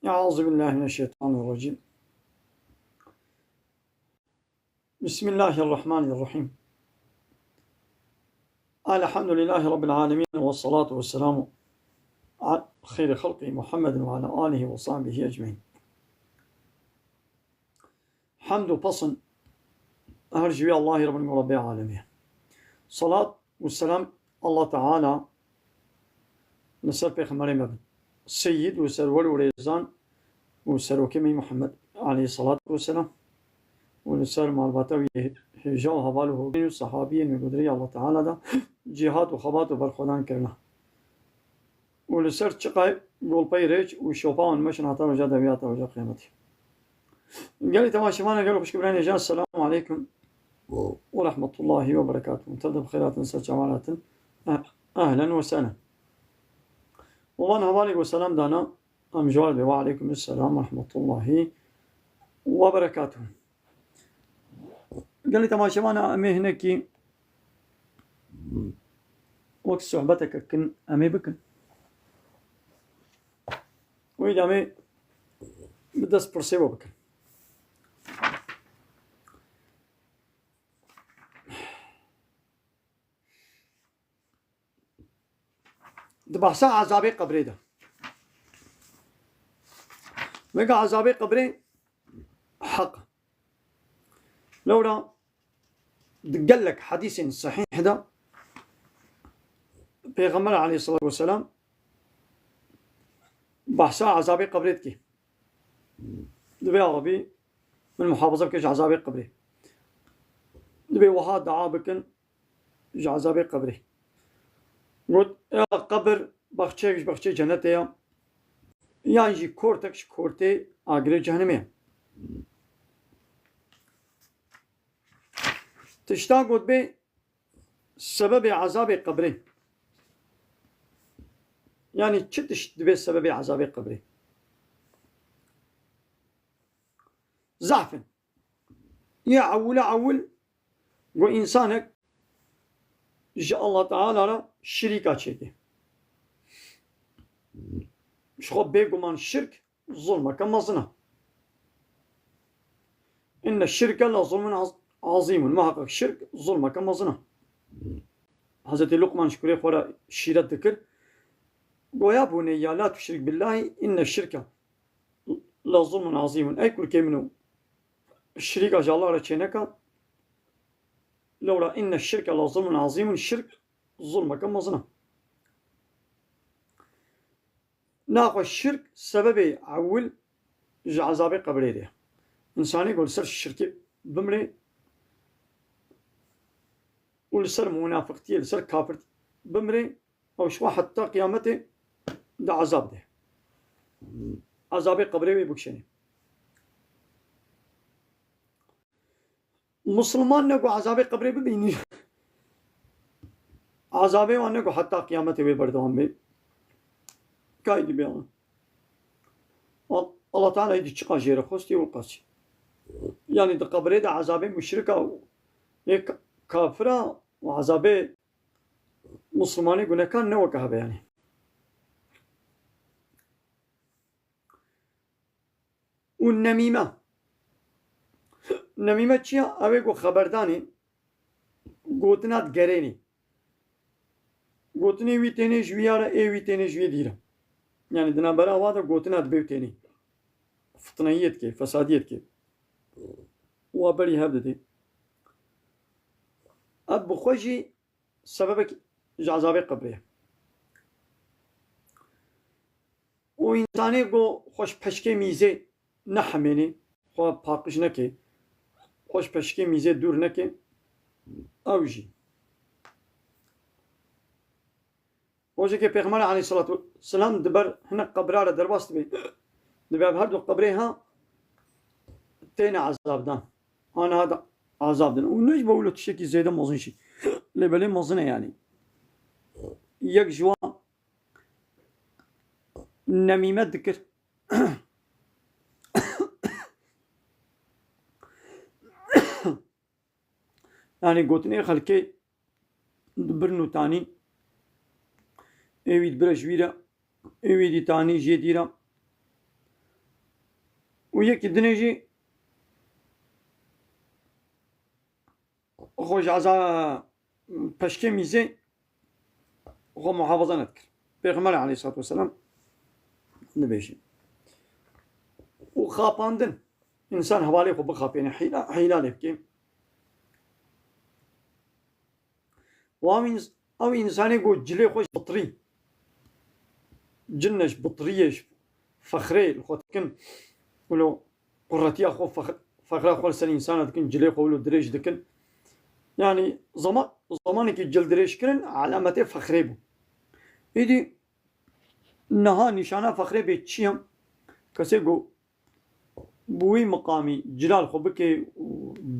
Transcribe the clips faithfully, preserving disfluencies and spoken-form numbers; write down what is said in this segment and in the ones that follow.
أعوذ بالله من الشيطان الرجيم. بسم الله الرحمن الرحيم. الحمد لله رب العالمين، والصلاة والسلام على خير خلقه محمد وعلى آله وصحبه أجمعين. Hemd û pesn her ji wî Allahî Rebbil Rebê Alemê. Salat û selam Allah Teala li ser Pêxemberê me bin. Seyyid û serwer û rêzan û serokê me Muhammed aleyhissalatu vesselam û li ser malbata wî hêja û heval û hogên û sehabiyên wî gudirî Allah Teala da cîhat û xebat û berxwedan kirina. û li ser çiqay golpey rêç û şopa wan meşin heta roja dewiyata roja qiyametî. Gelî temaşevanan, gelo xwişk birayên hêja, Selamu aleykum û rehmetullahî we berekatuh. Tev de bi xêr hatin, ser çavan hatin. Eh, ehlen we sehlen. Û van hevalê ku selam dana, em ji wan re dê we aleykum selam we rehmetullahî we berekatuh. Gelî temaşevana, em ê hinekî wek sohbeteke kin em ê bikin. Wî de em ê bi dest pirsê we bikin. Di behsa ezabê qebrê de. Vega ezabê qebrê heq. Lewra di gelek hedîsên sehîh de Pêxember aleyhissalatu vesselam behsa ezabê qebrê dike. Divê ya Rebî min muhafaza bike ji ezabê qebrê. Divê wiha dua bikin ji ezabê qebrê. Got, ya qebir, baxçeyek ji baxçeyê cenetê ya, yan jî kortek ji kortê agirê cehenimê ya. Tişta got bê sebebê ezabê qebrê. Yanî çi tişt dibe sebebê ezabê qebrê? Zehf in. Yê ewile ewil, ku însanek ji Allah Teala re şirîka çêke. Ji xwe bêguman şirk zulmeke mezin e. Inne şirke la zulmun az-, azîmun. Muhakkak şirk zulmeke mezin e. Hezretî Luqman ji kurê xwe re şîret dikir. Goya buneyya la tuşrik billahi inne şirke la zulmun azîmun. Ey kurkê min û şirîka ji Allah re çêneka. Lewra inne şirke la zulmun azîmun. Şirk zulmeke mezin e. Naxwe şirk sebebê ewil ji ezabê qebrê de. Însanê ku li ser şirkê bimrê û li ser munafiqtiyê, li ser kafirtî bimrê, ew ji xwe heta qiyametê di ezab de. Ezabê qebrê wê bikişêne. Musulman ne ku ezabê qebrê bibînî. Ezabê wan ne ku heta qiyametê wê berdewam bê. Kay dibe wan. Al-, Allah Teala êdî çiqa jê re xwestî û qasî. Yanî di qebrê de ezabê muşrika û yê ka-, kafira û ezabê musulmanê gunekar ne weke hebe yanî. Û nemîme. Nemîme çi ya? Ew ê ku xeberdanê gotina digerênê. Gotinê wî tênê ji wî ya re, ê wî tênê ji wî dî re. Yanî di navbera wa de gotina dibê û tênê. Fitneyiyê dike, fesadiyê dike. Wa berî hev didê. Ev bi xwe jî sebebek ji ezabê qebrê ye. Û însanê ku xwe ji peşkê mîzê nehemênê, xwe paqij neke, xwe ji peşkê mîzê dûr neke, ew jî. Rojekê Pêxember aleyhissalatu vesselam di ber hinek qebra re derbas dibe, dibe ev her du qebrê ha têne ezabdan. Ha niha de ezab din. Û ne ji bo wilo tiştekî zêde mezin jî. Lê belê mezin e yanî. Yek ji wan nemîme dikir. Yanî gotinê xelkê dibir nûtanî, ê wî dibire ji wî re, ê wî dî tanî jê dî re. û yekî dinê jî xwe ji eza peşkê mîzê xwe muhafaza nedikir. Pêxember aleyhissalatu vesselam dibêje. Û xapandin, însan hevalê xwe bixapêne, hîla, hîla lê bike. Û ew îns-, ew însanê ku cilê xwe ji bitirî, cinne ji bitiriyê, ji fexrê li xwe dikin, wilo quretiya xwe, fex-, fexra xwe li ser însana dikin, cilê xwe wilo dirêj dikin. Yanî zema-, zemanekî cil dirêj kirin, alametê fexrê bû. Êdî niha nîşana fexrê bê çi ye? Kesê ku bi wî miqamî cila li xwe bike û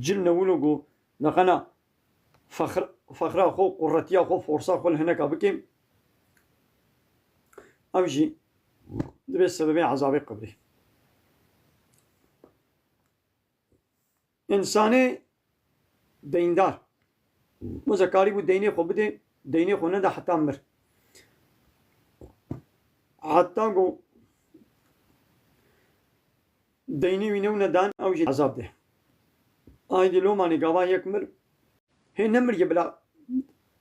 cil ne wilo ku neqena fexr-, fexra xwe, quretiya xwe, forsa xwe li hineka bike, ev jî dibe sebebê ezabê qebrê. Însanê deyndar. Wisa karîbû deynê xwe bidê, deynê xwe neda heta mir. Heta ku deynê wî new nedan, ew jî ezab de. Aydî lomanê gava yek mir, hê nemiriye bila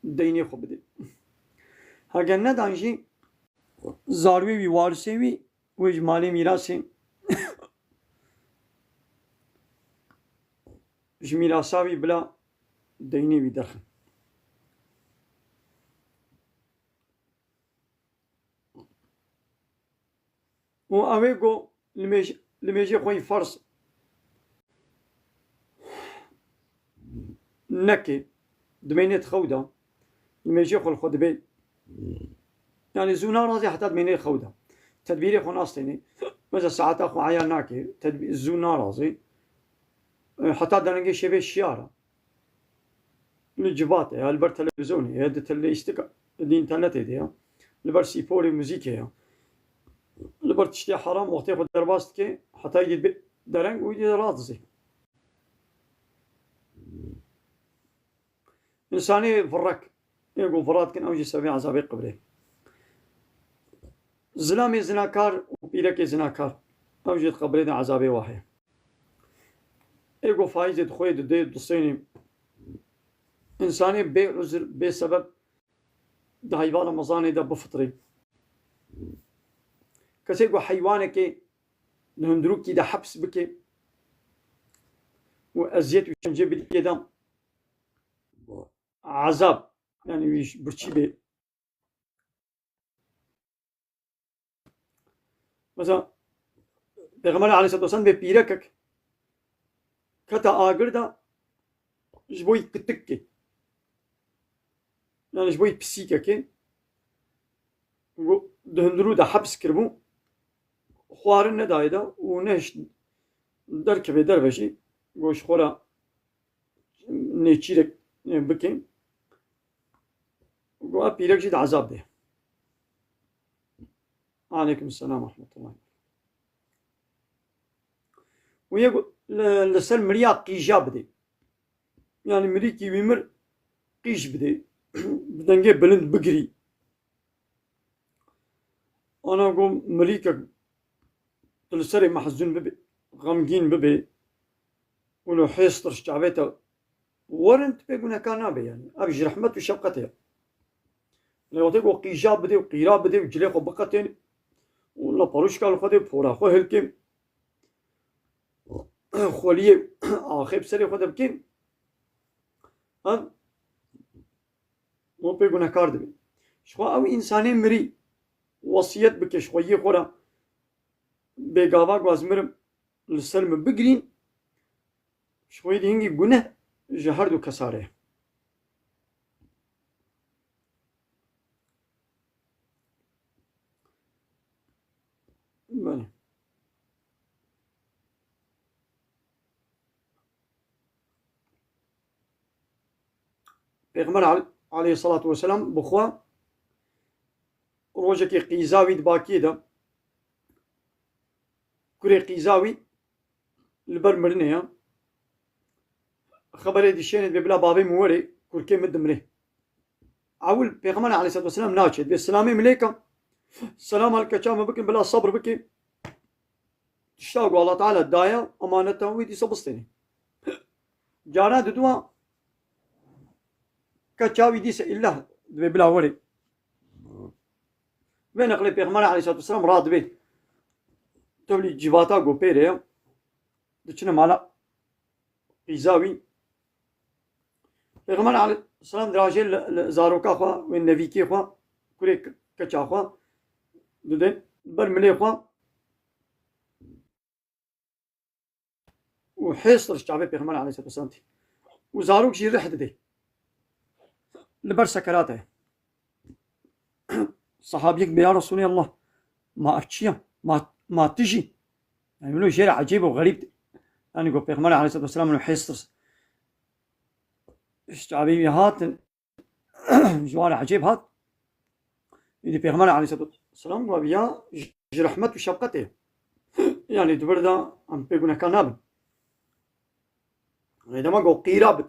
deynê xwe bidê. Heger nedan jî, zarwê wî, warisê wî, wê ji malê mîrasê, ji mîrasa wî bila deynê wî derxin. Û ew ê ku limêj-, limêjê xwe yî ferz neke, dimêne di xew de, limêjê xwe li xwe dibe. Yanî zû narazê heta dimêne di xew de. Tedbîrê xwe nastêne. Mesela saeta xwe eya nake, tedbî-, zû narazê. E, heta derengê şevê şiyara. Li civatê ya, li ber televîzyonê ya, di tele-, îstika, di înternetê de ya. Li ber sîporê, muzîkê ya. Li ber tiştê heram wextê xwe derbas dike, heta yê dibe dereng û yê radizê. Însanê virek, ê ku vira dikin, ew jî sebebê ezabê qebrê. Zilamê zinakar û pîrekê zinakar, ew jî di qebrê de ezabê wa heye. Ê ku faîzê dixwê, didê, disênê. Însanê bê uzr, bê sebeb di heyva Remezanê de bifitrê. Kesê ku heywanekê li hundirokî de heps bike û eziyet û şencê bidiyê de, ezab, yanî wî birçî bê. Mesela, Pêxember aleyhisselatu vesselam bê pîrekek kete agir de ji bo yî kitikê. Yanî ji bo yî pisîkekê. Got, di hundirû de heps kiribû. Xwarin nedayê de û nehişt derkeve derve jî. Got, ji xwe re nêçîrek, e, bike. Got, ev pîrek jî di ezab de. Aleykum selam ve rahmetullah. Û yê got, li, li ser miriya qîja bidê. Yanî mirîkî wî mir qîj bidê. Bi dengê bilind bigirî. Ana got, mirîkek tu li serê mehzûn bibê, xemgîn bibê, wilo hêstir ji çavê te werin, tu pê gunehkar nabê yanî. Ev ji rehmet û şefqetê ye. Lê wextê ku qîja bidê û qîra bidê û cilê xwe biqetên û leparûşka li xwe dê, pora xwe hilkê xweliyê axê bi serê xwe de bikê, ev wan pê gunehkar dibe. Ji xwe ew însanê mirî wesiyet bike ji xweyiyê xwe re, bêgava ku ez mirim li ser min bigirîn, ji xwe dî hingî guneh ji her du kesa re ye. Belê. Pêxember al-, aleyhissalatu vesselam bi xwe rojekê qîza wî di bakiyê de, kurê qîza wî li ber mirinê ye. Xeberê dişêne dibê bila bavê min werê, kurkê min dimrê. Ewil Pêxember aleyhissalatu vesselam naçe. Dibê selamê min lê ke. Selama li keça min bikin, bila sebr bike. tişta ku Allah Teala daye, emaneta wî dîsa bistêne. Cara diduwa keça wî dîsa îlla divê bila werê. Vê neqlê Pêxember aleyhissalatu vesselam radibê. Tevlî civata ku pê re ye, diçine mala qîza wî. Pêxember aleyhisselam dirajê li, li zaroka xwe, wê nevîkê xwe, kurê ke-, keça xwe dide ber milê xwe û hêstir ji çavê Pêxember aleyhissalatu vesselam tê. Û zarok jî rih dide. Li ber sekerat e. Sahabiyek bê, "Ya Resulallah, ma ev çi ye? Ma, ma tu jî?" Yani, wilo jê re ecêb û xerîb. Yani, got, Pêxember aleyhissalatu vesselam wilo hêstir ji çavê wî hatin, ji wan re ecêb hat. Îdî Pêxember aleyhissalatu vesselam got, "Ya ji rehmet û şefqetê. Yani, di vir de em pê gunehkar nabin." Rê dema got, "Qîra bit."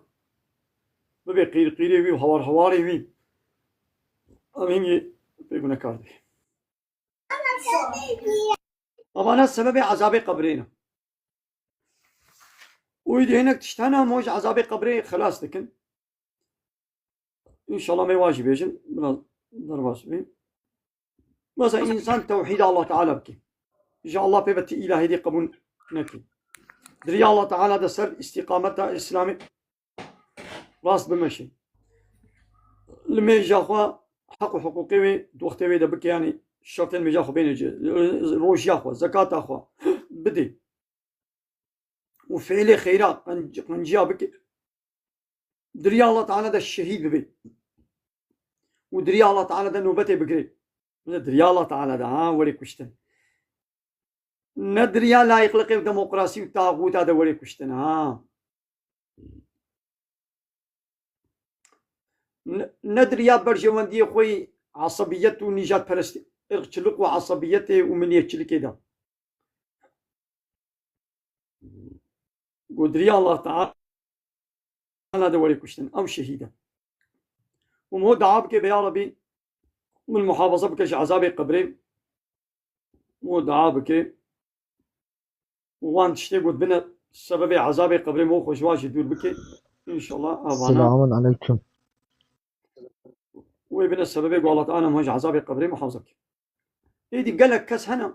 Bibê qîr qîrê wî û hawar hawarê wî. Em hingî pê gunehkar dibê. Evana sebebê ezabê qebrê ne. Û îdî hinek tişt hene, em ji ezabê qebrê xilas dikin. Înşallah me wa jî bêjin, biraz derbas bî. Mesela însan tewhîda Allah Teala bike. Ji Allah pê ve ti îlahê dî qebûl neke. Di riya Allah Teala de ser îstîqameta Îslamê rast bimeşe. Li mêja xwe heq û hiqûqê wê, di wextê wê de bike, yanî şertên mêja xwe bêne cih. Rojiya xwe, zekata xwe bide. Û fiilê xeyra, qenc-, qenciya bike. Di riya Allah Teala de şehîd bibe. Û di riya Allah Teala de nobetê bigire. Di riya Allah Teala de, ha, were kuştin. Ne di riya layıqlıqê û demokrasî û taxûta de were kuştin, ha. Ne, ne di riya berjewendiyê xwe yî esebiyet û nîjadperestî, irqçilik û esebiyetê û milliyetçilikê de. Got, di riya Allah Teala de were kuştin. Ew şehîd e. Û mo dua bike be, ya Rebî, min muhafaza bike ji ezabê qebrê. Mo dua bike. Û wan tiştê got bine sebebê ezabê qebrê, mo xwe ji wan jî dûr bike. Înşallah avana. Selamun aleyküm. Wê bine sebebê ku Allah Teala me ji ezabê qebrê muhafaza bike. Êdî gelek kes hene,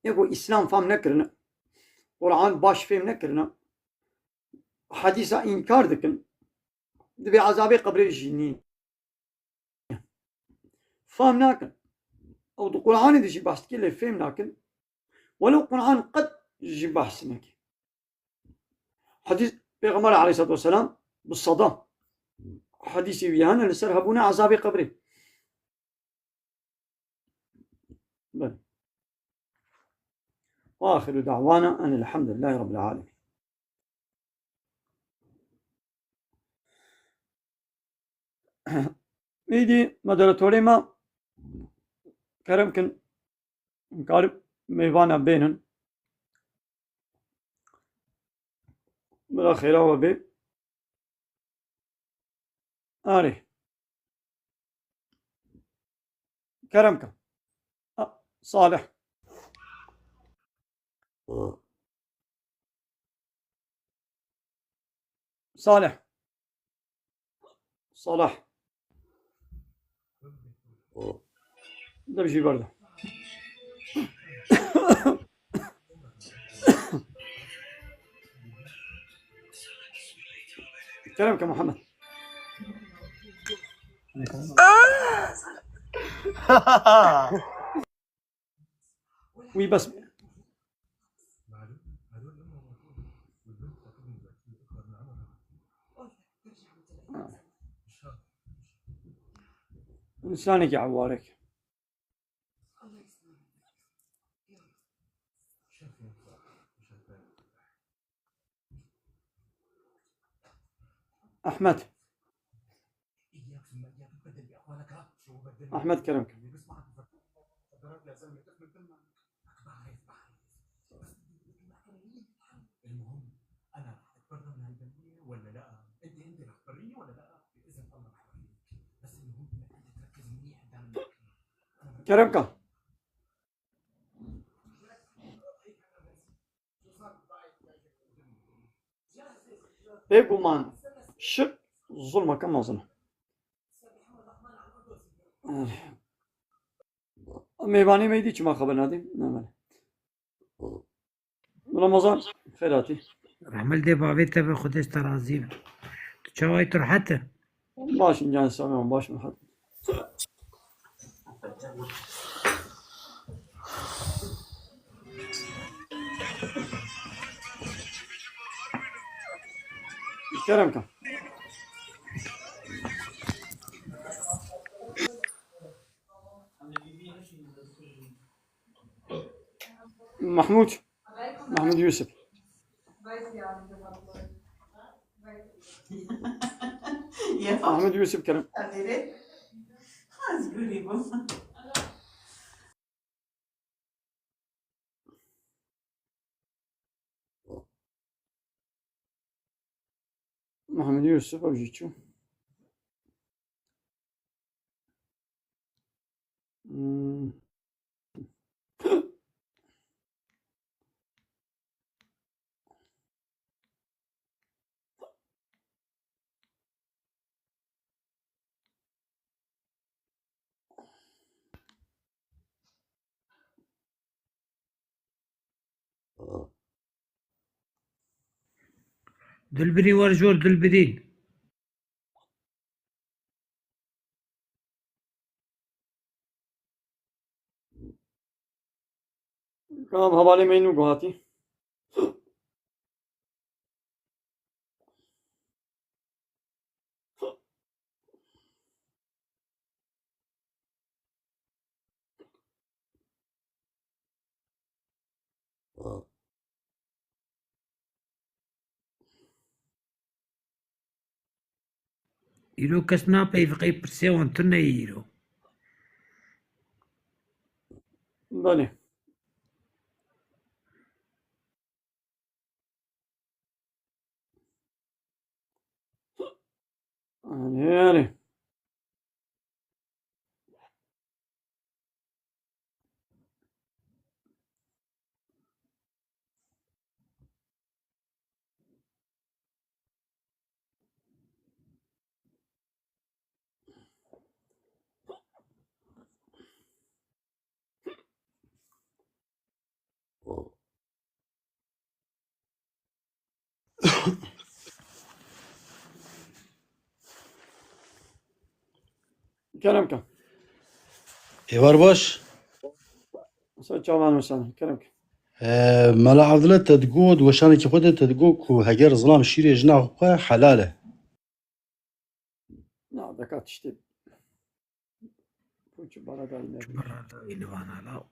yê ku Îslam fam nekirine, Quran baş fêm nekirine, hedîsa înkar dikin, dibê ezabê qebrê jî nîne. Fam nakin. Ew di Quranê de jî behs dike, lê fêm nakin. Welew Quran qet jî behs neke. Hedîs, Pêxember aleyhissalatu vesselam bi seda hedîsê wî hene li ser hebûna ezabê qebrê. Belê. Wa axiru da'wana enil hamdulillahi rabbil alemin. Êdî moderatorê me kerem kin, karin mêvana bênin. Bila xêra we bê. Arê. Kerem ke. A, Salih. Salih. Salih. Dem jî berde. Kerem ke Muhammed. Wî bes. Însanekî ewarek. Ahmet. Ahmet Kerem. Kerem ka. Bêguman şik zulmeke mezin e. Mêvanê me dî çima xeber nadî? Ne, belê. Ramazan, xêr hatî. Rehmil dê bavê te be, Xwedê ji te razî be. Tu çawa yî, tu rehet î? Baş in, can sağ olun, baş in, rehet. Kerem ka. Mahmud. Mahmud Yusuf. Mahmud Yusuf Kerem. Mehmed Yusuf, ew jî çû. Hmm. Dilbirîn, wer jor Dilbirîn. Kam hevalê me nû guhatî? Îro kes napeyve, qey pirsê wan tune ye îro. Belê. Erê, erê. Kerem ke. Êvar baş. Ser çavan wisa, kerem ke. Ee, Mela Evdile te digot, weşanekî xwe de te digot ku heger zilam şîrê jina xwe helal e. Na, deka tiştê. Çi bara dayî ne? Çi bara dayî li vana la?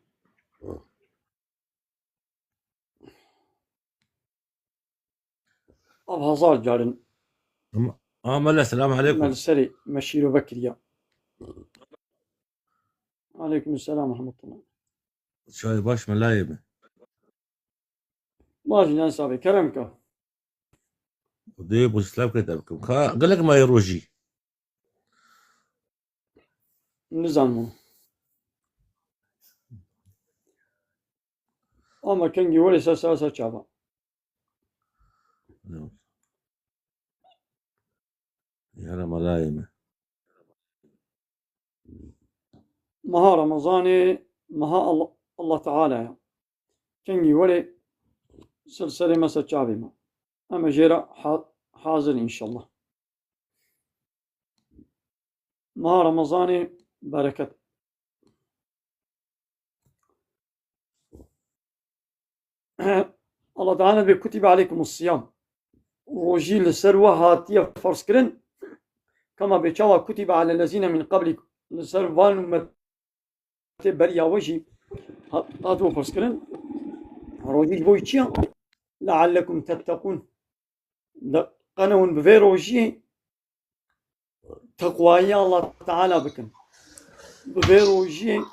Ev hezar carin. Ama, ama mele, selamu aleykum. Me li serê me şîrove kiriya. Aleykum selam ve rahmetullah. Çay baş melayê me. Baş, can sabê, kerem ke. Dê bo silav ke te bikim. Ka, gelek mayê rojî. Nizanim. Ama kengî werê ser, ser, ser çava. Ya Ramalayê me. Meha Ramazanê, meha Allah, Allah Teala ya. Kengî werê ser serê me, ser çavê me. Em ê jê re ha-, hazir inşallah. Meha Ramazanê bereket. Allah Teala bê kutibe aleykumus siyam. Rojî li ser we hatiye ferzkirin. Kema bê çawa kutibe alellezîne min qablikum. Li ser van ummetê beriya we jî hat, hat we ferzkirin. Rojî ji bo çi ya? Leallekum tettekûn. Qene hûn bi vê rojiyê teqwayî Allah Teala bikin. Bi vê rojiyê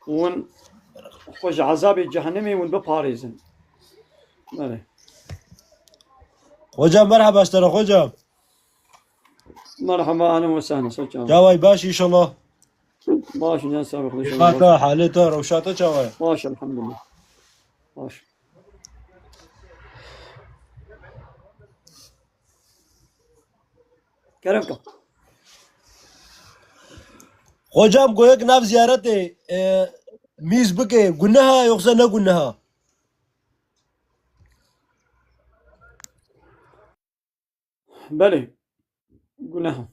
hûn xwe ji ezabê cehennemê hûn biparêzin. Belê. Hocam, merhaba ji te re, hocam. Merhaba, ahlen ve sahlen, ser çavan. Çawayî, baş inşallah. Baş, can sağ ol. Hata, halê te, rewşa te çawa ye? Baş, elhamdülillah. Baş. Kerem ka. Hocam, goyek nav ziyaretê, e, mîz bike, guneha yoksa ne guneha? Belê, guneha.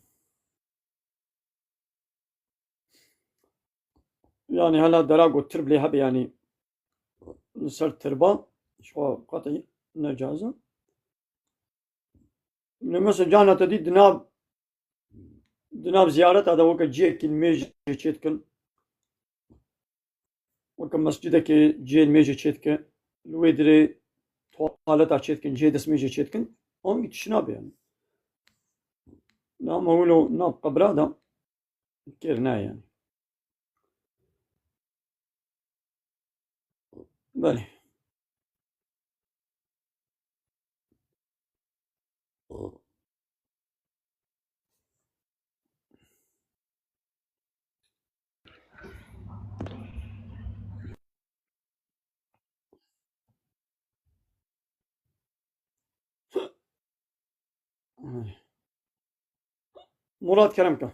Yani hela dera ku tirb lê hebe, yani li ser tirba, ji xwe qetî ne caiz e. Lê mesela carna te dî di nav, di nav ziyareta de weke cihekî mêjê çê dikin. Weke mescidekê cihê mêjê çê dike. Li wê dirê tuwaleta çê dikin, cihê destmêjê çê dikin. An wî tişt nabe yani. Nama wilo nav qebra de kêr nayê yani. Belê. Murat Kerem ka.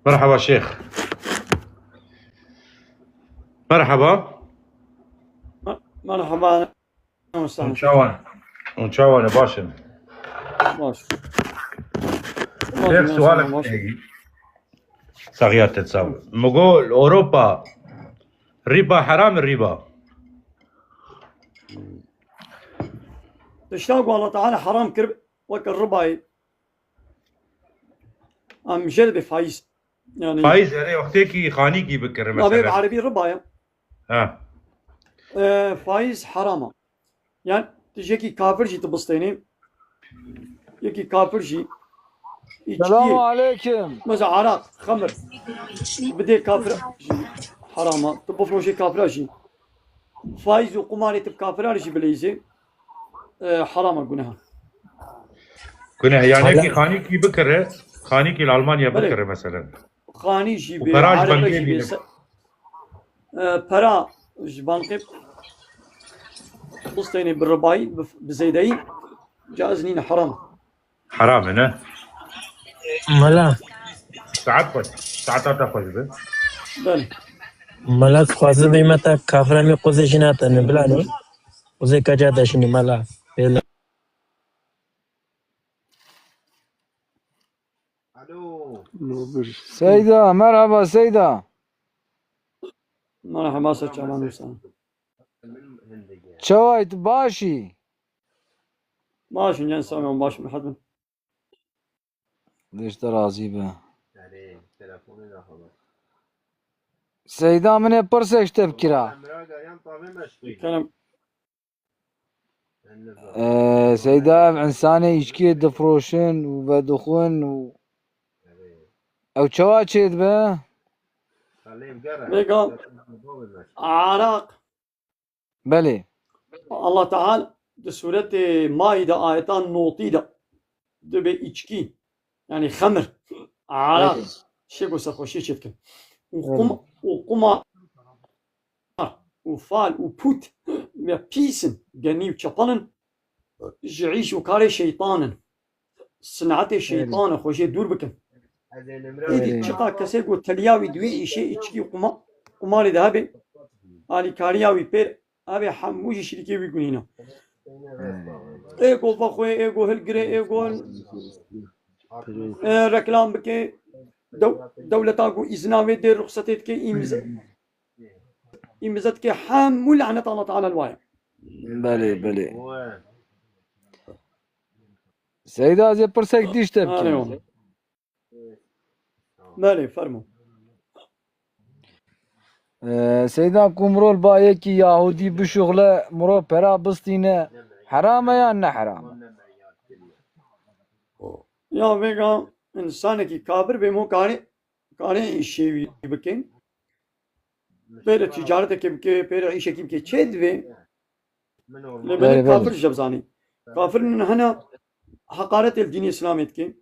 Merhaba Şêx. Merhaba. Me-, merhaba. Hûn çawan? Hûn çawan e, baş in? Baş. Şêx, sualek heye. Saxiya te sağ ol. Min got, li Ewropa riba heram e, riba? Tişta ku Allah Teala heram kir, weke ribayê. Em jê dibê faiz. Yani, faiz, erê, wextêkî xanîkî bikire, navê bi mesela. Erebî riba ye. Ha. E, faiz heram e. Yani, tu ji yekî kafir jî tu bistênî. Yekî kafir jî, içkiyê, selamu aleykum, mesela araq, xemir, bidê kafir jî heram e. Tu bifroşê kafira jî. Faiz û qumarê tu bi kafira jî bileyzê, e, heram e, guneha. Guneh, yani, hala yekî xanîkî bikire, xanîkî li Almanya, belê, bikire mesela. Xanî jî bê, pera ji bankê jî bê, bîne. Se-, e, pera ji bankê bistênê bi ribayî, bi, bi zêdeyî, caiz nîne, heram. Heram e, ne? Mela. Saet xweş. Saeta te xweş be. Belê. Mela, dixwazim bêjime te, kafira me quzê jina te ne, bila ne? Quzê keça te şinî, mela. Bêla. Alo. Seyda, merhaba Seyda. Merhaba, ser çavan wisa. Çawa yî, tu baş î? Baş in, can sağ olun, baş in, rahat bin. Dêş te razî be. Seyda, min ê pirsek ji te bikira. Kerem. Ee, Seyda, ev insanê îçkiyê difroşin û vedixwin û ew çawa çêdibe? Vêga araq. Belê. Allah Teala di sûretê Maîde ayeta notî de dibê îçkî, yani xemir, araq, belê, şêk û serxweşiyê çêdikin. Û, belê, qum-, û qumar û fal û pût ya pîs in, genî û çepel in, ji îş û karê şeytan in. Sinetê, belê, şeytan e, xwe jê dûr bikin. Êdî, belê, çiqa kesê ku teliya wî di wê îşê, îçkî û quma-, qumarê de hebe, alîkariya wî pêr hebe, hemû jî şirîkê wî gunî ne. Belê. Ê ku vexwe, ê ku hilgire, ê ku, e, reklam bike, dew-, dewleta ku îzna wê dê, ruxsetê dike, îmze-, îmze dike, hemû lanet Allah Teala li wa ye. Belê, belê. Seyda, ez ê pirsek dî ji te bikim. Erê wele. Belê, fermo. Ee, Seyda, ku mirov li ba yekî Yahudî bişuxle, mirov pera bistîne, heram e yan ne heram e? Ya vêga, însanekî kafir bê, mo karê, karê îşê wî bikin. Pêre ticaretekê bike, pêre îşekî bike, çê divê? Lê belê, belê, kafir ji bizanî. Kafir hene heqaretê li dînê Îslamê dike.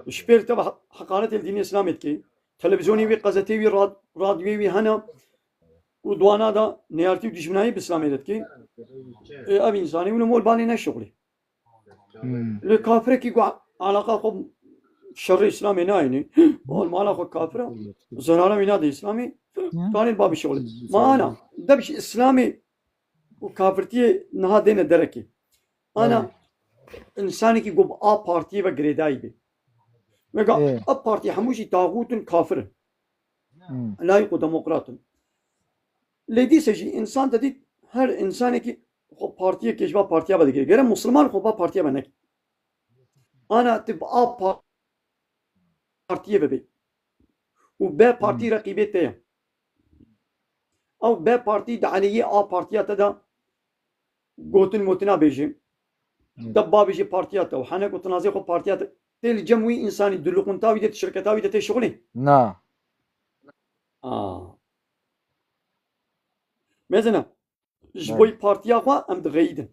Ji pêr te heqaretê li dînê Îslamê dike. Televîzyonê wî, qezetê wî, rad-, radyoyê wî hene. û duana da neyartî û dijminayî bi Îslamê re dike. Ê, ev însanê wilo mol balê neşixulê. Hmm. Lê kafirekî ku alaqa xwe şerê Îslamê nayêne, ol mala xwe kafir e, zerara wî nade Îslamê, Ya. tanê ba bişixulê. Ma ana, de bişî Îslamê û kafirtiyê niha dêne derekê. Ana, Evet. însanekî ku bi a partiyê ve girêdayî be. Vega, Ê. a partî hemû jî taxût in, kafir in. Hmm. Layîq û demokrat in. Lê dîse jî însan te dît her însanekî xwe partiyekê ji va partiya ve digire. Gere Musulman xwe va partiya ve neke. Ana tu bi a pa-, partiyê ve bê. Û B partî Hmm. reqîbê te ye. Ew B partî di aleyê A partiya te de gotin motina bêje. Hmm. De bavêje partiya te û hene ku tu nazê xwe partiya te. Tê li cem wî însanî di luqunta wî de, di şirketa wî de tê şixulê? Na. A. Mezina, ji Belê. bo partiya xwe em dixeyidin.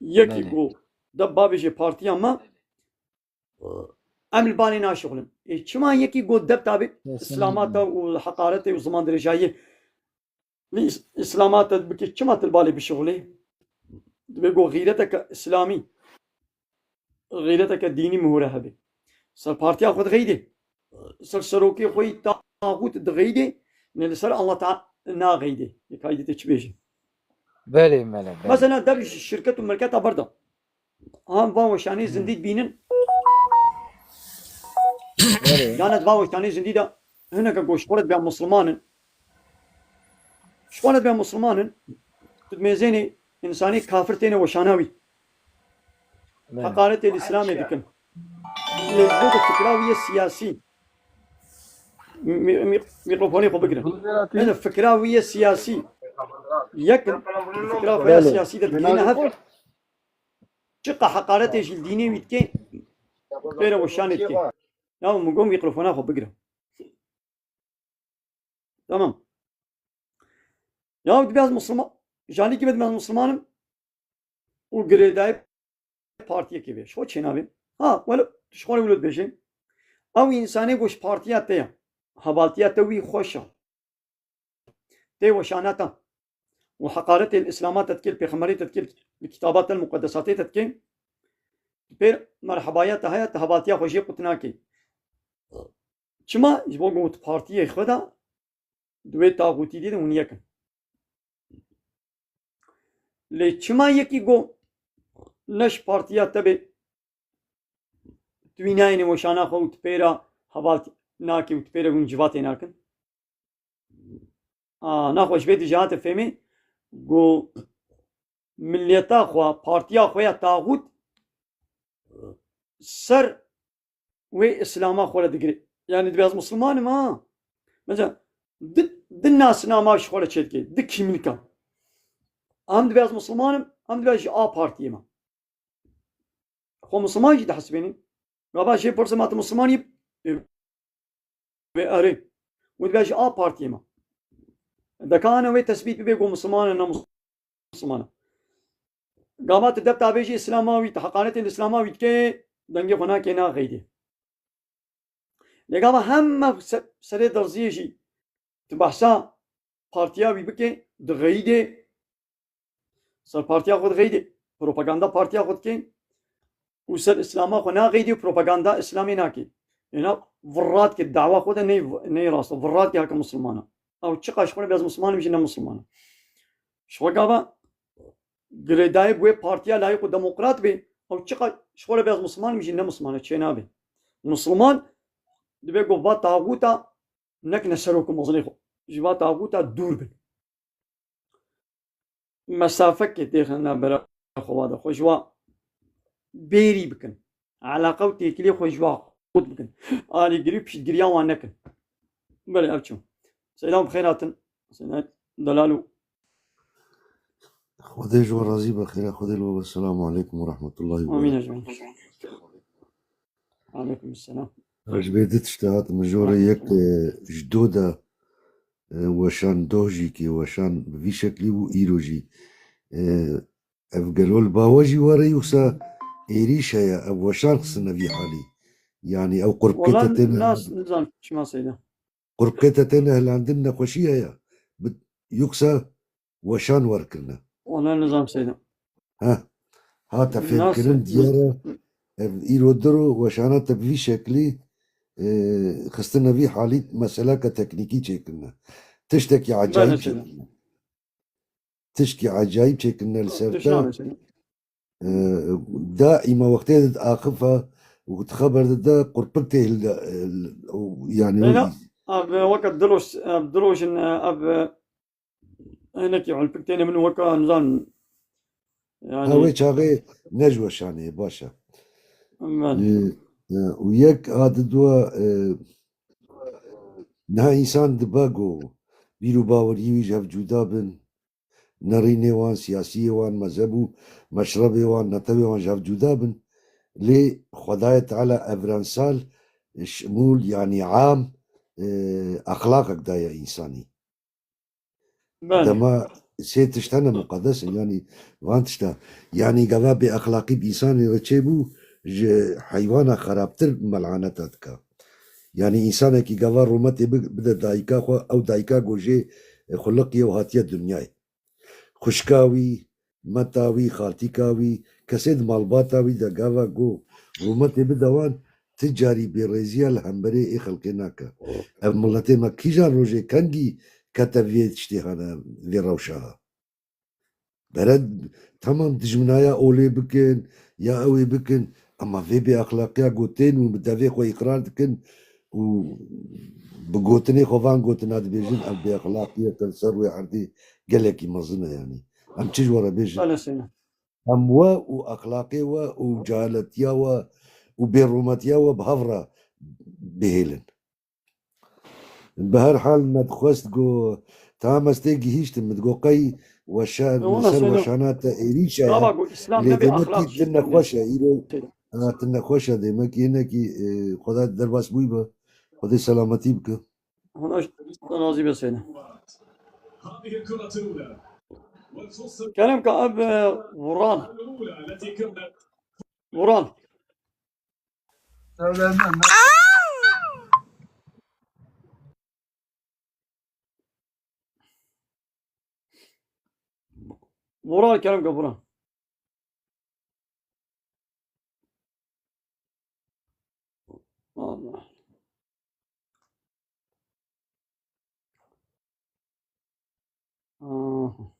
Yekî Belê. ku de bavêje partiya me, em li balê naşixulin. Ê, çima yekî ku deb tabî Kesinlikle. îslamata û heqarete û ziman dirêjayê li îs-, îslamata bike, çima tu li balê bişixulê? Divê ku xîreteke îslamî, xîreteke dînî mihûre hebe. Ser partiya xwe dixeyidê. Ser serokê xwe yî taxût dixeyidê. Ne li ser Allah Teala naxeyidê. Yê kaydê te çi bêje? Belê, belê, belê. Mesela dev ji şirket û mirketa berda. Ham van weşanê Hmm. zindî dibînin. Belê. Yane di van weşanê zindî de hineke ku ji xwe re dibe Musulman in. Ji xwe re dibe Musulman in. Tu dimêzênê însanê kafir têne weşana wî. Belê. Heqaretê li Îslamê dikin. Lê ji bo ku fikra wî yê siyasî. Mi-, mi-, mîkrofonê xwe bigirin. Bûzêratî. Mesela fikra wî yê siyasî. Yek in, fikra xwe ya Belê. siyasî de digihîne hev. Çiqa heqaretê jî li dînê wî dike, pêre weşanê dike. Ya min got mîkrofona xwe bigire. Tamam. Ya dibe ez Musulman, jalîkî be dibe ez Musulman im û girêdayî partiyekê be. Ji xwe çênabe. Ha, welo, tu ji xwe re wilo dibêje. Ew însanê ku ji partiya te ye. Hevaltiya te wî xweş e. Tê weşana te. Û heqaretê li Îslama te dike, li Pêxemberê te dike, li kitaba te, li muqedesatê te dike. Pêr merhebaya te heye, te hevaltiya xwe jê qut nake. Çima? Ji bo ku tu partiyê xwe de di wê taxûtî dî de hûn yek in. Lê çima yekî ku ne ji partiya te be, tu wî nayênî weşana xwe û tu pê re heval nake û tu pê re hûn civatê nakin? A, naxwe ji vê dî jî hate fêmî ku mileta xwe, partiya xwe ya taxût ser wê Îslama xwe re digire. Yani dibe ez Musulman im ha. Mesela di, di nasnama ji xwe re çêdike, di kîmlika. Em dibe ez Musulman im, em dibe ji A partiyê me. Xwe Musulman jî dihesibênî. Gava jê pirse ma tu Musulman î? Ê, vê erê. Û dibe ji A partiyê me. Dekane wê tesbît bibe ku Musulman e, ne Musulman e. Gava tu deb tabêjî Îslama wî, tu heqaretê li Îslama wî dike, dengê xwe nake, naxeydê. Lê gava heme se-, serê derziyê jî tu behsa partiya wî bike, dixeyidê, ser partiya xwe dixeyidê, propaganda partiya xwe dike û ser Îslama xwe naxeyidê û propaganda Îslamê nake. Êna virra dike, dawa xwe de ney, ney rast e, virra dike heke Musulman e. Ew çiqa ji xwe re bê ez Musulman im jî ne Musulman e. Ji xwe gava girêdayî bi wê partiya layîq û demokrat bê, ew çiqa ji xwe re bê ez Musulman im jî ne Musulman e, çênabe. Musulman dibe ku va taxûta nekine serok û mezlê xwe. Ji va taxûta dûr bin. Mesafeke têxine bera xwe va de xwe ji wa bêrî bikin. Eleqa û têkilê xwe ji wa xurt bikin. Alîgirî û piştgiriya wan nekin. Belê ev çû. Seyda bi xêr hatin. Seyda delal û Xwedê ji we razî be, xêra Xwedê li we be. Selamu aleykum ve rahmetullahi ve Amîn berekatuhu. Ecmaîn. Aleykum selam. Ji vê di tiştê hat min jor re yek, e, ji do de, e, weşan doh jî kê weşan bi vî şeklî bû îro jî. E, ev gelo li ba we jî were yoksa êrîş heye ev weşan xistine vî halî? Yanî ew qurpkê te Wala têne nas-, nizam çima seyda. Qurpkê te têne hilandin nexweşî heye. Bi, yoksa weşan wer kirine? Wala nizam seyda. Heh. Hate fêmkirin diyar e. Ev îro diro weşana te bi vî şeklî, e, xistine vî halî, meseleke teknîkî çêkirine. Tiştekî ecayîb çêkirine. Tişkî ecayîb çêkirine li ser te. E, daîma wextê de diaxife û di xeber de de qurpik tê hilde, e, û, yani, Leyla, ev weke diroj, ev dirojin, ev hinekî ulpik têne min weke nizan, yani. Ha, wê çaxê ne ji weşanê ye, baş e. Belê. E, e, û yek a didwa, e, niha însan dibe ku bîr û baweriyê wî ji hev cuda bin, nerînê wan, siyasiyê wan, mezheb û meşrebê wan, netewê wan ji hev cuda bin. Lê Xwedayê Teala evrensal, şimûl, yanî am, e, exlaqek daye însanî. Belê. Dema sê tişt hene muqedes in, yanî van tişta. Yanî gava bêexlaqî bi însanê re çêbû, ji heywana xerabtir melaneta dike. Yanî însanekî gava rûmetê bi-, bide dayika xwe, ew dayika ku jê xuliqiye û hatiye dinyayê. Xwişka wî, meta wî, xaltîka wî, kesê di malbata wî de gava ku rûmetê bide wan, ti carî bêrêziya li hemberê ê xelkê nake. Ev miletê me kîjan rojê kengî kete vê tiştê hane, vê rewşa ha? Bere, temam, dijminaya olê bikin, ya ew ê bikin, ema vê bêexlaqiya ku tên û bi devê xwe îqrar dikin û bi gotinê xwe van gotina dibêjin, ev bêexlaqiyeke li ser wê erdê gelekî mezin e, yanî. Em çi ji we re bêjin? Belê Seyda. Em we û exlaqê we û cehaletiya we û bêrûmetiya we bi hev re bihêlin. Bi her hal me dixwest ku, tam ez tê gihîştim, min digot qey weşa-, li ser weşana te êrîş e, lê demekî tu nexweş e, îro, ha, tu nexweş e, demekî hinekî, e, Xweda derbas bûyî be. Xwedê selametî bike. Hûn eş razî be Seyda. Kerem ka ev, e, Vural. Vural. Vural, Kerem ka Vural. Allah. Aha.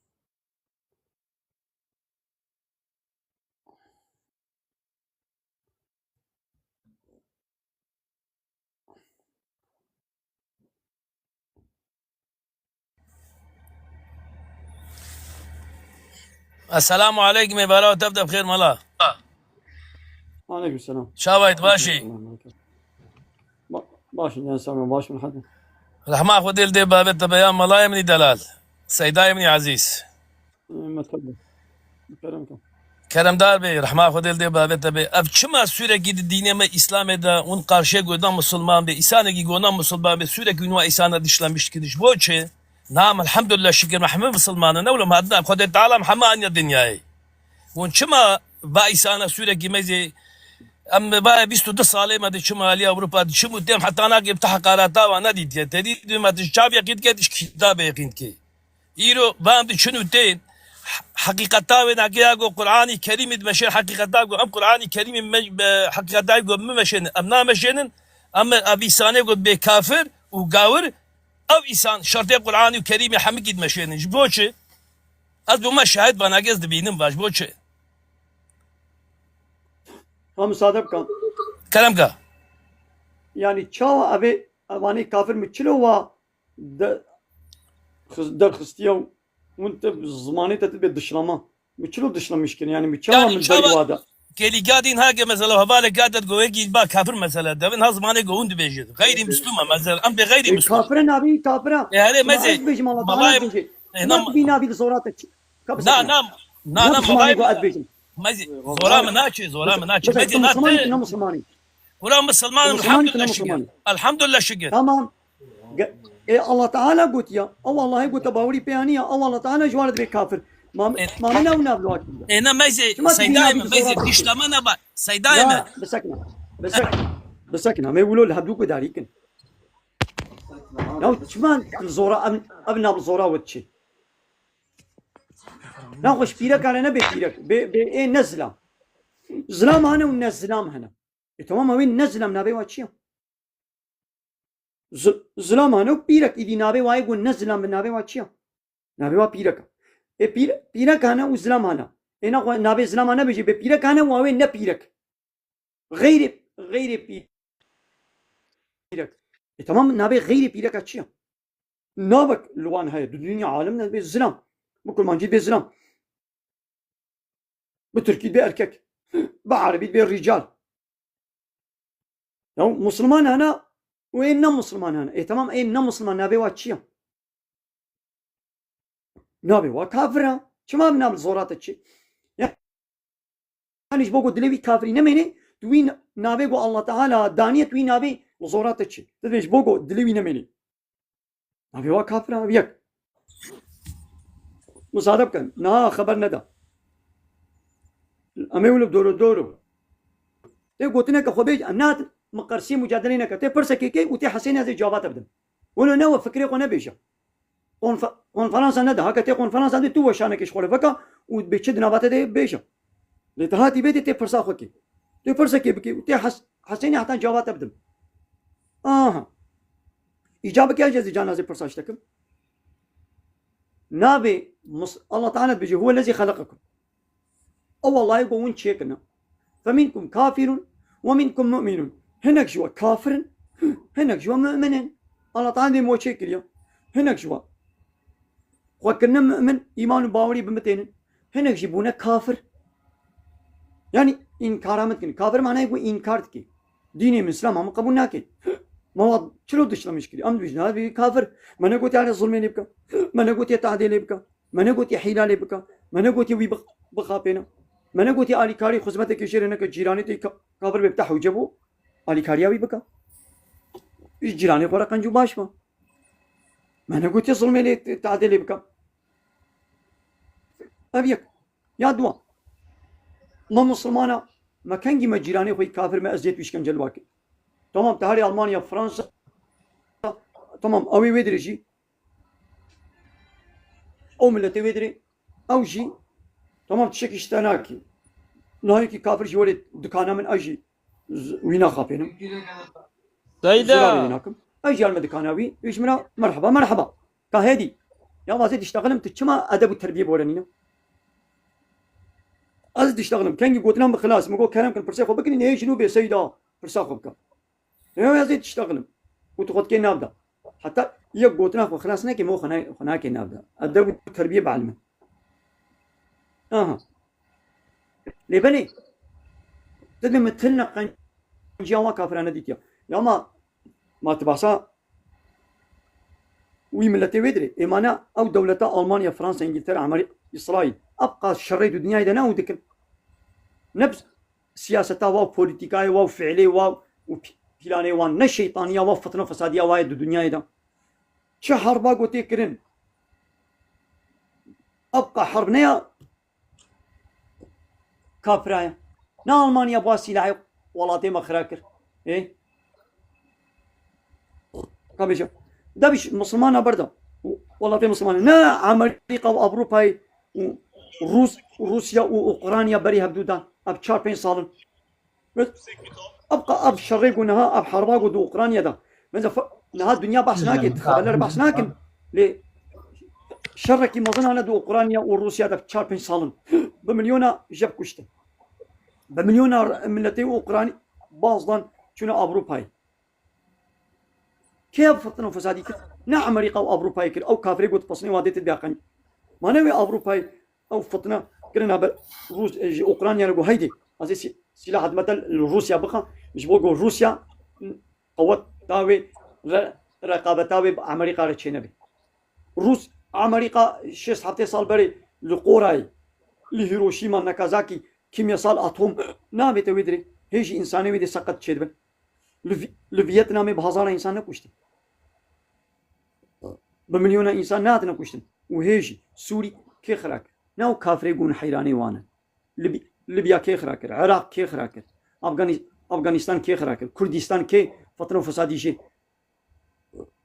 Esselamu aleykum, ê bala tev de bi xêr mala. Aleykum selam. Çawa yî, baş î? Ba-, baş in, yani, sağ olun, baş olun, hadi. Rehma Xwedê li dê bavê te be ya malayê min î delal. Seydayê min î ezîz. Ee, merhaba. Kerem kan. Keremdar bê, rehma Xwedê li dê bavê te be. Ev çima sûrekî di dînê me Îslamê de hûn qarşiyê godan musulman bê, îsanekî godan musulman bê, sûrekî hûn wa îsana dişlemiş dikin? Ji bo çi? Nam, elhamdülillah, şikir me hemî musulman in. Ewle me hatina Xwedê Teala me hemî aniye dinyayê. Hûn çima va îsana sûrekî mezê, em va bîst û du salê me diçim alî Ewropa, diçim û têm heta nakê bi te heqarata wan nedîtiye. Te dî dû me tu ji çav yeqîn dike, tu ji kitabê yeqîn dikê. Îro va em diçin û tên, he-, heqîqeta wê nake ya ku Qur'anî Kerîmî dimeşên, heqîqeta ku em Qur'anî Kerîmî me-, be-, heqîqeta ku min meşênin, em nameşênin, em ev îsanê ku bê kafir û gawir, ev îsan şertê Qur'anî û Kerîmî hemikî dimeşênin. Ji bo çi? Ez bi me şahid bana, ez dibînim va ji bo çi? Ha, misade bika. Kerem ka. Yani çawa evê, evanê kafir mi çilo wa de, xiz-, derxistiya û hûn te zimanê te bê dişlama. Mi çilo dişlemiş kirin? Yani mi çawa, yani min çawa derî wa da? Kêlîka dîn hake mesela, hevalê ka te go wekî ba kafir mesela. Devin ha zimanê go hûn dibêjin. Gayri Müslüman mesela. Em bê gayri Müslüman. E, kafire nabî kafire. E, herê mezê. Ez bêjim Allah Teala bêje. E, nam- Nabî nabî di zora te çi? Na, na, na, na, Musulmanê go ez bêjim. Mezê, zora min naçê, zora min naçê. Mezê, na te. Musulmanê, ne Musulmanê. Kura Musulman, elhamdülillah şükür. Elhamdülillah şükür. Tamam. Ge-, e, Allah Teala gotiya. Ew Allahê gote bawerî pê aniya. Ew Allah Teala ji wan re dibê kafir. Ma, e, ma min ew nav li wa kiriye. E, ne mezê, Seydayê min, mezê, dişlama ne ba, Seydayê min. Bisekine. Bisekine. Bisekine. Me wilo li hevdû gudarî kin. Ya çima zora, ev, ev nav zora wet çi? Naxwe ji pîrek hene, ne bê pîrek. Bê, bê ê ne zilam. Zilam hene û ne zilam hene. E, tamam, ew ê ne zilam navê wa çi ye? Zi-, zilam hene û pîrek, îdî navê wa yê ku ne zilam bi navê wa çi ye? Navê wa pîrek e. E, pîr-, pîrek hene û zilam hene. Ê naxwe navê zilam hene bêjî, bê pîrek hene û ew ê ne pîrek. Xeyrê, xeyrê pîrek. E, tamam, navê xeyrê pîreka çi ye? Navek li wan heye. Di dinya alim ne bê zilam. Bi kurmancî bê zilam. Bi tirkî bê erkek. Bi erebî bê rical. Ya Musulman hene û ê ne Musulman hene. E, tamam, ê ne Musulman navê wa çi ye? Navê wa kafir e. Çima bi nav li zora te çi? Yani ji bo ku dilê wî kafirî nemêne, tu wî navê ku Allah Teala daniye, tu wî navê li zora te çi? Tu dibê ji bo ku dilê wî nemêne. Navê wa kafir e, yek. Musade bikin. Niha xeber neda. Em ê wilo doro doro. Tê gotineke xwe bêj, em nehatin miqersî mucadelê neke. Tê pirsekê kê û tê Hesênê ez ê cevaba te bidim. Wilo ne we fikrê xwe nebêje. Konfe-, konferansa nede. Heke tê konferansa de tu weşanekê ji xwe re veke û bê çi di nava te de bêje. Lê tu hatî bê tê, tê pirsa xwe kê. Tê pirsekê bikê û tê Hes-, Hesênê heta cevaba te bidim. Aha. Îca bike ez ê canazê pirsa ji te kim. Navê Mus-, Allah Teala dibêje, "Huwe lezî xeleqekum." Ew Allahê ku hûn çêkirine. "Feminkum kafirun we minkum mu'minun." Hinek ji we kafir in, hinek ji we mu'min in. Allah Teala dê me çêkiriye. Hinek ji we xwe kirine mu'min, îman û bawerî bi min tênin. Hinek jî bûne kafir. Yani înkara min dikin. Kafir manayê ku înkar dike. Dînê min, Îslam, min qebûl nake. Me wa çilo dişlemiş kiriye? Em dibêjin, "Ha, vî kafir. Me negotiye alê zulmê lê bike. Me negotiye tahdê lê bike. Me negotiye hîla lê bike. Me negotiye wî bix-, bixapêne. Me negotiye alîkarî xizmetekê jê re neke, cîranê te ka-, kafir bê bite hewce bo. Alîkariya wî bike. Ji cîranê xwe re qenc û baş be. Me negotiye zulmê lê, tahdê lê bike." Ev yek. Ya dua. Me Musulmana, me kengî me cîranê xwe yî kafir me eziyet û îşkence li wa kir. Tamam, te herê Almanya, Fransa, tamam, ew ê wê dirê jî. Ew miletê wê dirê, ew jî, tamam, tiştekî ji te nakî. Nahêkî kafir jî werê dikana min, ew jî z-, wî naxapênim. Zirarê wî nakim. Ez jî yarme dikana wî, wî ji min re merheba, merheba. Ka hêdî. Ya vazê diştexilim, tu çima edeb û terbiyê bi we re nîne? Ez diştexilim. Kengî gotina min bi xilas, min got, "Kerem kin, pirsê xwe bikin, nê jî nû bê seyda, pirsa xwe bike." Yo, ez ê diştexilim. Û tu xwe dikê nav de. Heta yek gotina xwe xilas neke, min xwe na-, xwe nake nav de. Edeb û terbiyê bi elmin. Aha. Lê belê, tu dê min til ne qenciya wan kafira nedîtiya. Ya ma, ma tu behsa wî miletê wê dirê. Ê ma ne ew dewleta Almanya, Fransa, Îngiltere, Amerî-, Îsraîl. Ev qas şerê di dinyayê de ne ew dikin. Ne bi siyaseta wa û polîtîkayê wa û fiilê wa û pî-, pîlanê wan, ne şeytaniya wa, fitne û fesadiya wa ye di dinyayê de. Çi herba ku tê kirin. Ev qas herb ne ya kafira ye. Ne Almanya bi sîlahê welatê me xira kir. Ê? Ka bêje. De bi Musulmana berda. Welatê Musulmana. Ne Amerîka û Ewropayê û Rûs-, Rûsya û Ukrayna berî hevdû dan. Ev çar pênc sal in. Bes, ev qa-, ev şerê ku niha, ev herba ku di Ukrayna de. Mesela fe-, niha dinya behs nake, xeberler behs nakin. Lê şerekî mezin hane di Ukrayna û Rûsya de çar pênc sal in. Bi milyona jev kuştin. Bi milyona r-, miletê Ukrayna bazdan çûne Ewropayê. Kê ev fitne û fesadî kir? Ne Amerîka û Ewropayê kir. Ew kafirê got, "Pesnê wa dê tu diaqen." Ma ne wê Ewropayê ew fitne kirina ber Rûs-, ji Ukrayna re got, "Heydê, ez ê sî-, sîlaha dime te li Rûsya bixe." Ji bo ku Rûsya qeweta wê re-, reqabeta wê bi Amerîka re çênebe. Rûs, Amerîka şêst heftê sal berê li qorayê, li Hiroşîma, Nakazakî, kîmyasal, atom, navê te wê dirê. Hê jî însanê wê dê seqet çêdibin. Li Vi-, li Vietnamê bi hezara însan nekuştin. Bi milyona însan nehatine kuştin. Û hê jî Sûrî kê xira kir? Ne ew kafirê gon heyranê wan in. Lib-, Libya kê xira kir? Iraq kê xira kir? Afganî-, Afganîstan kê xira kir? Kurdîstan kê fitne û fesadî jê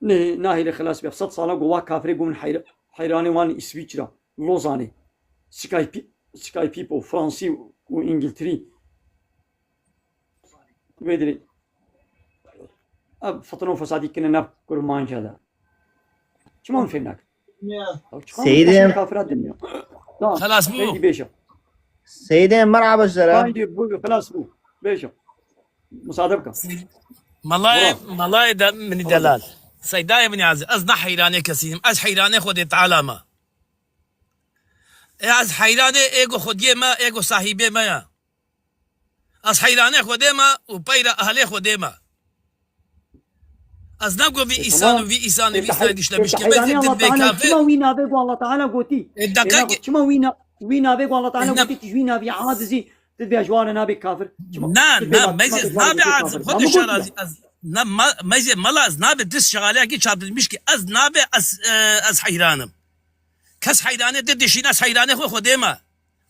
nê-, nahêle xilas be? Sed sala ku wa kafirê gon heyra-, heyranê wan Îsvîçra, Lozanê. Skype, Skype û Fransî û Îngiltirî. Vê dirê. Ev fitina û fesadî kine nav kurmanca de. Çima min fêm nakin? Ya. Çima Seyîdê min kafira dinmiyor? Tamam. Xelas bû. Haydi bêje. Seyîdê merhaba ji te re. Haydi bû, xelas bû. Bêje. Musade bike. Melayê, Bravo. Melayê de minî delal. Seydayê minî ezîz. Ez ne heyranê kesî yim. Ez heyranê Xwedê Teala me. E, ez heyranê êgo Xwediyê me, êgo sahîbê me ya. Ez heyranê Xwedê me û peyra ehlê Xwedê me. Ez ne got vî E, îsan tamam. û vî îsan û E, vî te îsan hey-, dişlemiş e, ki te mezê heyraniya din Allah bê Teala, kafir. Çima wî navê ku Allah Teala gotî? E, E, dakika na ki- çima wî na-, wî navê ku Allah Teala E, ne- gotî, tu ji wî navî acizî, tu dibê ji wana nabê kafir? Çima? Na, Tu dibê na, la-, mezê çima tu ez dibê nabê kafir? Aziz, Xwedê şer azî, ez, na, ma-, mezê mala ez nabê dist şegaleyekî çapilmiş ki ez nabê ez, e, ez heyranim. Kes heyranê di dişîne, ez heyranê xwe Xwedê me.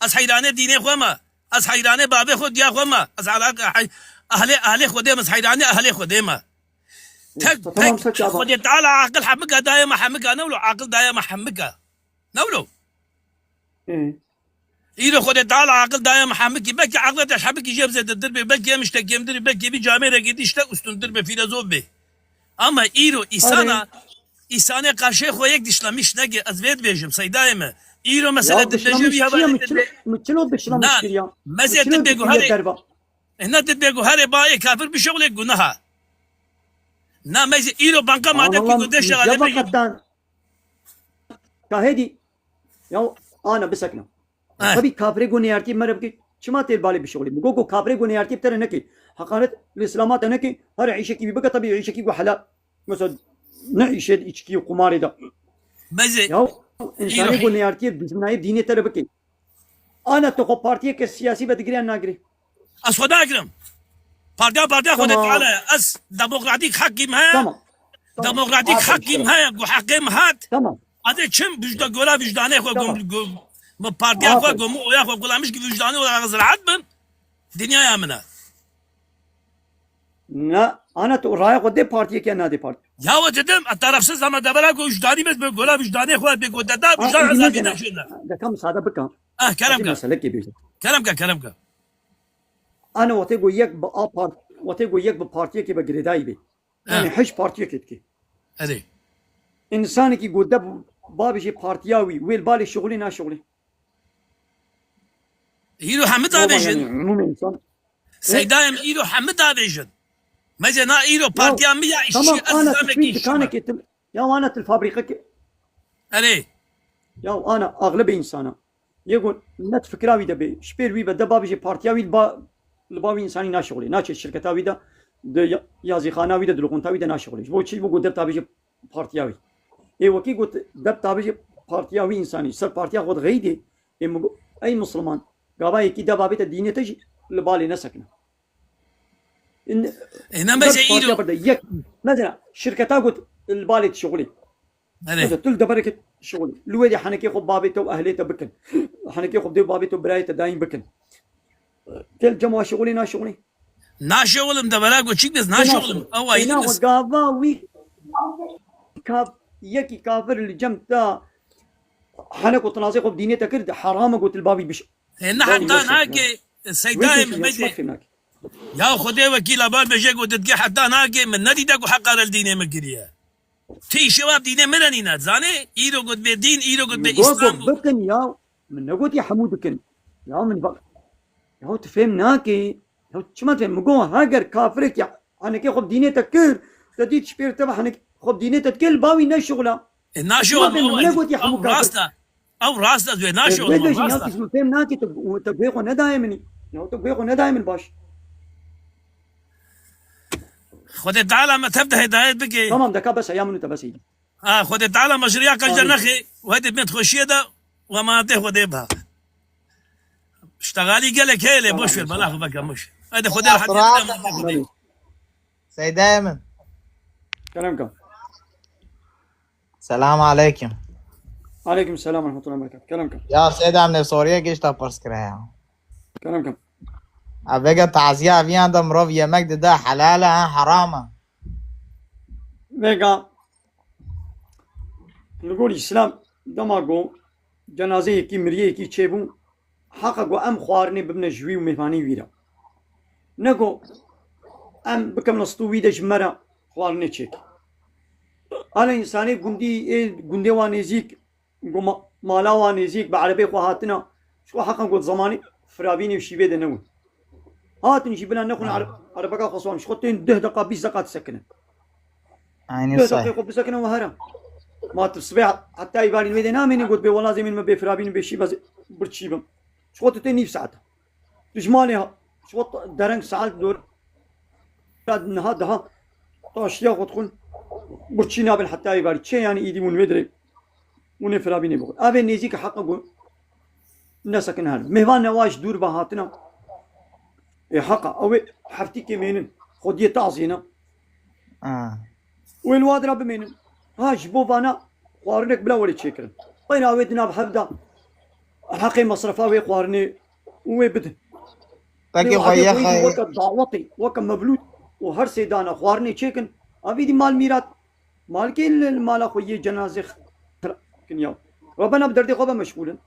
Ez heyranê dînê xwe me. Ez heyranê babê xwe diya xwe me. Ez ala-, hey-, ehlê, ehlê Xwedê me, ez heyranê ehlê Xwedê me. Tek, Tamam, tek peki, tamam. Xwedê Teala aqil hemika daye me hemika, ne wilo aqil daye me hemika. Ne wilo? Hı. Îro Xwedê Teala aqil daye me hemikî. Belkî aqilê te hemikî jê zêdetir bê. Belkî em işte kêmtir, belkî bir camêrekî dî işte ustûntir bê, fîlezof bê. Ama îro îsana, Erê. Îsanê qarşê xwe yek dişlemiş neke, ez vê dibêjim, seydayê me. Îro mesele Ya, dibêje dişlemiş wî çi ye, hevalê mi çilo, dibê. Mi çilo dişlemiş Na, kiriya? Mezê dibê guherê. Derva. E, ne dibê guherê bayê kafir bişewlê gunaha. Na mezê îro banka madem ki Allah, gode şegalê ya bejê. Şahidi. Ya, ana bisekna. Eh. Tabii kafirê ku neyartî mere bike, çima tê li balê bişuxulî? Min got ku kafirê ku neyartî bi te re neke. Heqaret li Îslama te neke, her îşekî wî bike, tabii îşekî ku helal. Mesela ne îşê di îçkî û qumarê de. Mezê. Ya, însanê ku neyartî dijminayê dînê te re bike. Ana tu xwe partiyeke siyasî vedigirî yan nagirî? Ez xwe nagirim. Partiya, partiya Xwedê Teala ye. Ez demokratîk heqîm heye. Tamam. Tamam. Demokratîk heqîm heye. Gu heqê min hat. Tamam. Adê çim bijda gora vijdanê xwe gom, gom, mi partiya xwe gom, oya xwe gulamiş ki vijdanê xwe ez rahat bin. Dinyaya min e. Na, ana tu raya xwe dê partiyeke, na dê parti. Ya we dedim, e, tarafsız ama devera ku vijdanî me, be gora vijdanê xwe, be go deda vijdan ezabî neşêne. Deka müsaade bika. Ah, kerem ka. Mesele ki bêje. Kerem ka, kerem ka. Ana wate go yek bi a part-, wate go yek bi partiyeke be girêdayî be. Yani hiç partiyeke dike. Erê. Însanekî ku de babê jê partiya wî, wê li balê şixulî naşixulî. Îro hemî davêjin. Umûmê însan. Seydayê min, îro hemî davêjin. Mece na îro partiya min ya işçi, tamam, ez ana zamek işçi. Ya ana til fabrîqeke. Erê. Ya ana axlibê însana. Yê ku net fikra wî de bê, ji pêr wî ve de babê jê partiya wî li ba, li ba wî însanî naşixulê. Naçê şirketa wî de, di ya-, yazîxana wî de, di loqonta wî de naşixulê. Ji bo çi? Ji bo ku debta bêje partiya wî. Ê wekî got debta bêje partiya wî însanî. Ser partiya xwe dixeyîdê. Ê min got, ey Misliman, gava yekî deba bête dînê te jî li balê nesekine. Ê, ne mece îro. Yek, mesela, şirketa got li balê dişixulê. Erê. Mesela, tu li devereke şixulî. Li wê de henekê xwe babê te û ehlê te bikin. Henekê xwe bi dê û babê te û birayê te dayîn bikin. Gel cem wa şixulî naşixulî. Naşixulim de bela ku çik biz naşixulim. Ew ayî biz. Gava wî ka-, yekî kafir li cem te henek û tinazê xwe bi dînê te kir, heram e ku tu li bavî biş-, Ê, ne heta nake, seydayê min mecê. Ya Xwedê wekîla bar bêje ku didge heta nake, min nedîte ku heqa re li dînê min kiriye. Ti îşê wa bi dînê min re nîne, zanê? Îro got bê dîn, îro got bê îslam. Bikin ya. Min negotî hemû dikin. Ya min bak. Ya tu fêm nakî. Ya çima fêm? Min got heger kafirek ya henekê xwe bi dînê te kir, te dît ji pêr te ve henekê xwe bi dînê te dikir, li bawî neşixula. E, naşixula. Min negotî hemû kafir. Ew rast e. Ew rast e, ez wê naşixulim, ew rast e. Min fêm nakî, tu, tu guhê xwe nedayê min. Ya tu guhê xwe nedayê min baş. Xwedê Teala me tev de hidayet bike. Tamam, deka bes e, ya min û te bes e. Ha, Xwedê Teala me ji riya qe cernexê, û hedê bin xweşiyê de, û emanetê Xwedê be. Ştegalî gelek heye lê boş ver, bela xwe veke miş. Hadi Xwedê rehetiyê bide, emanetê Xwedê. Seydayê min. Kerem ke. Selam aleykum. Aleykum selam ve rahmetullah ve berekatuhu. Kerem ke. Ya Seyda, em ne Suriye gişta pirs kire ya. Kerem ke. A vega taziya aviyan da mirov yemek dide, helal e, ha, heram e? Vega, li gor Îslam dema ku cenazê yekî miriyê yekî çêbû, heqa ku em xwarinê bibine ji wî û mêhmanî wî re. Ne ku em bikim li stû wî de ji me re xwarinê çêk. Hala însanê gundî ê gundê wan nêzîk, ku ma-, mala wan nêzîk bi erebê xwe hatina, ji xwe heqan ku di zemanî firavînê û şîvê de nebûn. Hatin jî bila nexwin ere-, erebeka xwe siwan, ji xwe tên deh deqa, bîst deqa disekinin. Aynı Deh say. Deqê xwe bisekinin û here. Ma tu sibê heta îvarîn wê de namênî got bê wela zêmîn me bê firavîn bê şîva birçî bim. Ji xwe tu tê nîv saeta. Tu ji malê ha, ji xwe dereng saet dor. Niha daha taştiya xwe dixwin. Birçî nabin heta îvarî. Çê yanî îdî hûn wê dirê. Hûn ê firavînê bixwin. Avê nêzîk heqa got. Nesekin her. Mêvan newa ji dûr ve hatina. Ê heqa, ew ê heftîkê mênin. Xwediyê tazîne. Ha. Wê li wa dira bimênin. Ha, ji bo vana xwarinek bila were çêkirin. Xweyna wê di nav hev de heqê mesrefa wê xwarinê û wê bidin. Wekî Lê xwe adê yê xweyî xwe. Weke dawetê, weke mevlûd û her sê dana xwarinê çêkin. Avî dî mal mîrat. Malkê li mala xwe yê cenazê kin ya. Rebena bi derdê xwe be meşgûl in.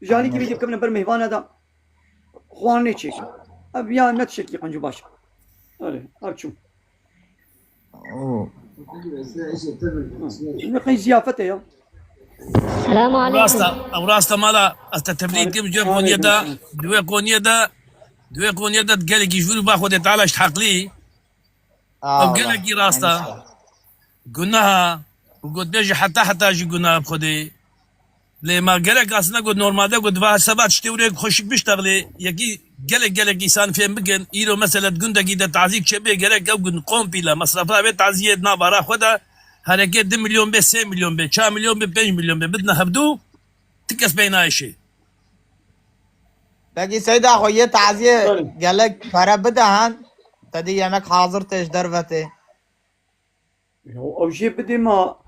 Ji alîkî vî dî bikevine ber mêhvana de xwarinê çêkin. Ev ya ne tiştekî qenc û baş. Erê, ev çû. Oo. Şimdi qey ziyafete ya. Selamun aleyküm. Rasta, ew rasta mala, ez te tebrîk kim, duwê Aleyküm koniyê de, selam. Duwê koniyê de, duwê koniyê de gelekî jûr ba Xwedê Teala ji heqlî. Ew Allah, gelekî rasta. Aynı şey. Gunaha, û gotbê jî heta heta jî gunaha bi Xwedê. Lê ma gelek asine got normalde got va seba tiştê wê xweşik biştexlê. Yekî gelek gelek însan fêm bikin. Îro mesela di gundekî de tazîk çêbê gerek ew gund kompîle mesrefa vê taziyê di nava ra xwe de hereke du milyon bê, sê milyon bê, çar milyon bê, pênc milyon bê bidine hevdû. Ti kes pey nayê şê. Peki Seyda xwe yê taziyê Tabii. Gelek pere bide hen. Te dî yemek hazir tê ji derve tê. Ya ew jê bidê ma